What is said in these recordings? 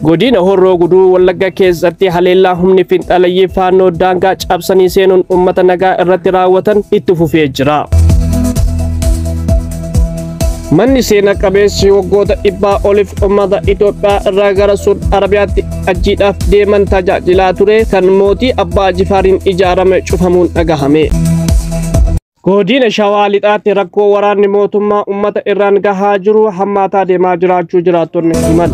Godina Horroo Guduruu Wallaggaa keessatti haleellaa humni finxalayyii Faannoo daangaa cabsanii seenuun uummata nagaa irratti raawwatan itti fufee jira. Manni seena qabeessi waggoota 100 oliif uummata Itoophiyaa irraa gara Suud Arabiyaatti hajjiidhaaf deeman tajaajilaa ture kan mootii Abbaa Jifaariin ijaarame cufamuun dhagahame. Godina Shawaa Lixaatti rakkoo waraanni mootummaa uummata irraan gahaa jiru hammaataa deemaa jiraachuu jiraattonni himan.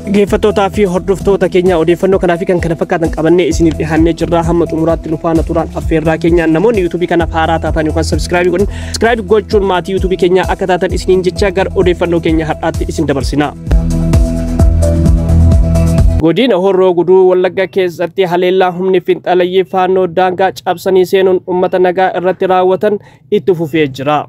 Dhaggeeffattootaa fi hordoftoota keenya, odeeffannoo kanaa fi kan kana fakkaatan qabannee isiniif dhiyaannee jirra. Hamma xumuraatti nu faana turaan affeerraa keenya. Namoonni yuutuubii kanaaf haaraa taatan yookaan subscribe godhan, subscribe gochuun maatii yuutuubii keenyaa akka taatan isiniin jecha gara odeeffannoo keenya har'aatti isin dabarsina. Godina Horroo Guduruu Wallaggaa keessatti haleellaa humni finxalayyii Faannoo daangaa cabsanii seenuun uummata nagaa irratti raawwatan itti fufee jira.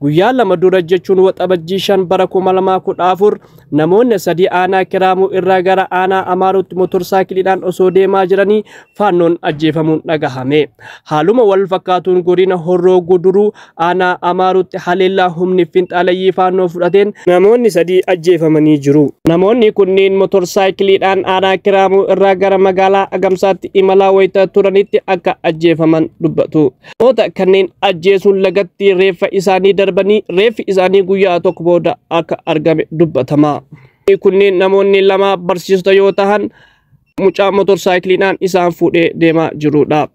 Guyyaa 2 dura, jechuun Waxabajjii 5 bara 2014, namoonni 3 aanaa Kiraamuu irraa gara aanaa Amaaruutti motorsaayikiliidhaan osoo deemaa jiranii Faannoon ajjeefamuun dhagahame. Haaluma wal fakkaatuun godina Horroo Guduruu aanaa Amaaruutti haleellaa humni finxalayyii Faannoo fudhateen namoonni 3 ajjeefamanii jiru. Namoonni kunneen motorsaayikiliidhaan aanaa Kiraamuu irraa gara magaalaa Agamsaatti imalaa wayita turanitti akka ajjeefaman dubbatu. Namoota kanneen ajjeesuun lagatti reeffa isaanii darbanii, reeffi isaanii guyyaa tokko booda akka argame dubbatama. Kunneen namoonni 2 barsiisota yoo tahan, mucaa motorsaayikiliidhaan isaan fuudhee deemaa jirudha.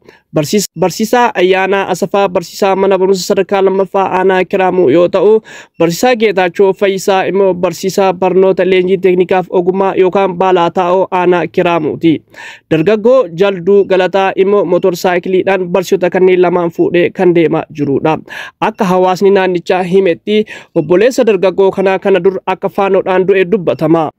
Barsiisaa Ayyaanaa Asafaa barsiisaa mana barumsa sadarkaa lammaffaa aanaa Kiraamuu yoo ta'u, barsiisaa Geetaachoo Fayyisaa immoo barsiisaa barnoota leenjii teeknikaaf ogummaa yookaan baalaa taa'oo aanaa Kiraamuuti. Dargaggoo Jalduu Galataa immoo motorsaayikiliidhaan barsiisota kanneen lamaan fuudhee kan deemaa jirudha. Akka hawaasni naannichaa himetti, obboleessa dargaggoo kanaa kana dur akka Faannoodhaan du'e dubbatama.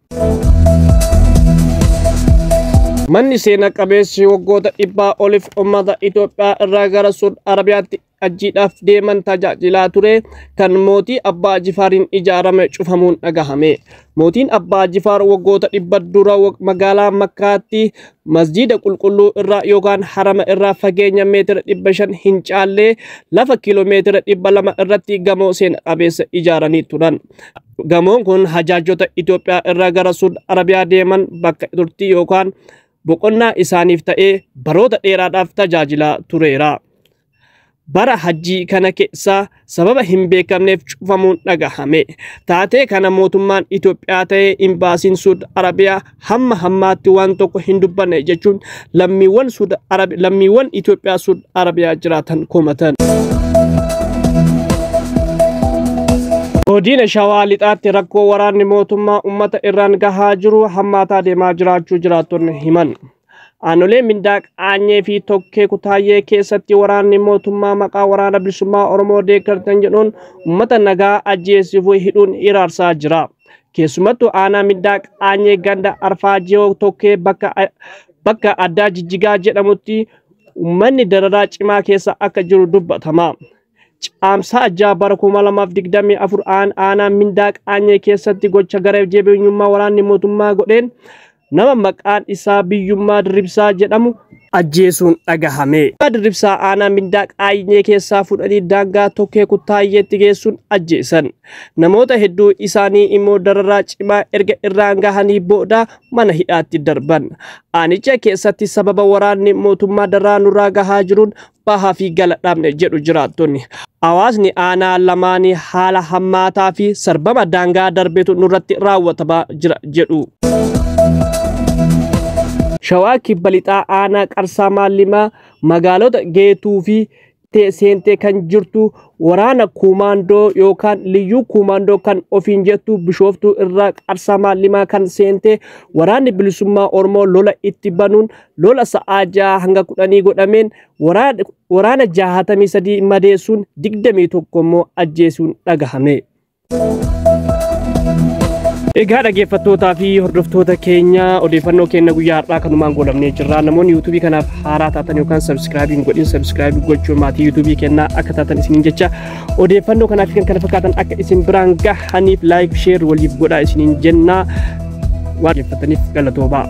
Manni seena qabeessi waggoota 100 oliif uummata Itoophiyaa irraa gara Suud Arabiyaatti hajjiidhaaf deeman tajaajilaa ture kan mootii Abbaa Jifaariin ijaarame cufamuun dhagahame. Mootiin Abbaa Jifaar waggoota 100 dura magaalaa Makkaatti masjiida qulqulluu irraa yookaan harama irraa fageenya meetira 500 hin caalle, lafa kiiloomeetira 200 irratti gamoo seena qabeessa ijaaranii turan. Gamoon kun hajaajota Itoophiyaa irraa gara Suud Arabiyaa deeman bakka turtii yookaan boqonnaa isaaniif ta'ee baroota dheeraadhaaf tajaajilaa tureera. Bara hajjii kana keessa sababa hin beekamneef cufamuun dhagahame. Taatee kana mootummaan Itoophiyaa ta'ee imbaasiin Suud Arabiyaa hamma hammaatti waan tokko hin dubbanne jechuun lammiiwwan Itoophiyaa Suud Arabiyaa jiraatan komatan. Godina Shawaa Lixaatti rakkoo waraanni mootummaa uummata irraan gahaa jiru hammaataa deemaa jiraachuu jiraattonni himan. Aanolee Mindaa Qaanyee fi Tokkee Kutaayyee keessatti waraanni mootummaa maqaa Waraana Bilisummaa Oromoo deeggartan jedhuun uummata nagaa ajjeesifuu hidhuun hiraarsaa jira. Keessumattuu aanaa Mindaa Qaanyee ganda Arfaajiyoo Tokkee bakka addaa Jijjigaa jedhamutti uummanni dararaa cimaa keessa akka jiru dubbatama. Caamsaa 6 bara 2024 aanaa Mindaa Qaanyee keessatti gocha gara jabeenyummaa waraanni mootummaa godheen nama maqaan isaa Biyyummaa Dirribsaa jedhamu ajjeesuun dhagahame. Dirribsaa aanaa Mindaa Qaanyee keessaa fudhanii daangaa Tokkee Kuttaayyeetti geessuun ajjeesan. Namoota hedduu isaanii immoo dararaa cimaa erga irraan gahanii booda mana hidhaatti darban. Aanicha keessatti sababa waraanni mootummaa dararaa nurraa gahaa jiruun bahaa fi gala dhabne jedhu jiraattonni. Hawaasni aanaa lamaanii haala hammaataa fi sarbama daangaa darbeetu nurratti raawwatamaa jira jedhu. Shawaa Kibba Lixaa aanaa Qarsaa Maallimaa magaalota Geetuu fi seentee kan jirtu waraana kumaandoo yookaan liyyuu kumaandoo kan ofiin jettu Bishooftuu irraa Qarsaa Maallimaa kan seentee Waraanni Bilisummaa Oromoo lola itti banuun lola sa'aa 6 hanga 10 godhameen waraana 63 madeessuun 21 immoo ajjeesuun dhagahame. Egaa dhaggeeffattootaa fi hordoftoota keenya, odeeffannoo keenya guyyaa har'aa kanumaan goolabnee jirra. Namoonni yuutuubii kanaaf haaraa taatan yookaan subscribe hin godhin, subscribe gochuun maatii yuutuubii kennaa akka taatan isiniin jecha, odeeffannoo kanaaf kan kana fakkaatan akka isin biraan gahaniif like, share waliif godhaa isiniin jenna. Waan dhaggeeffataniif galatoomaa.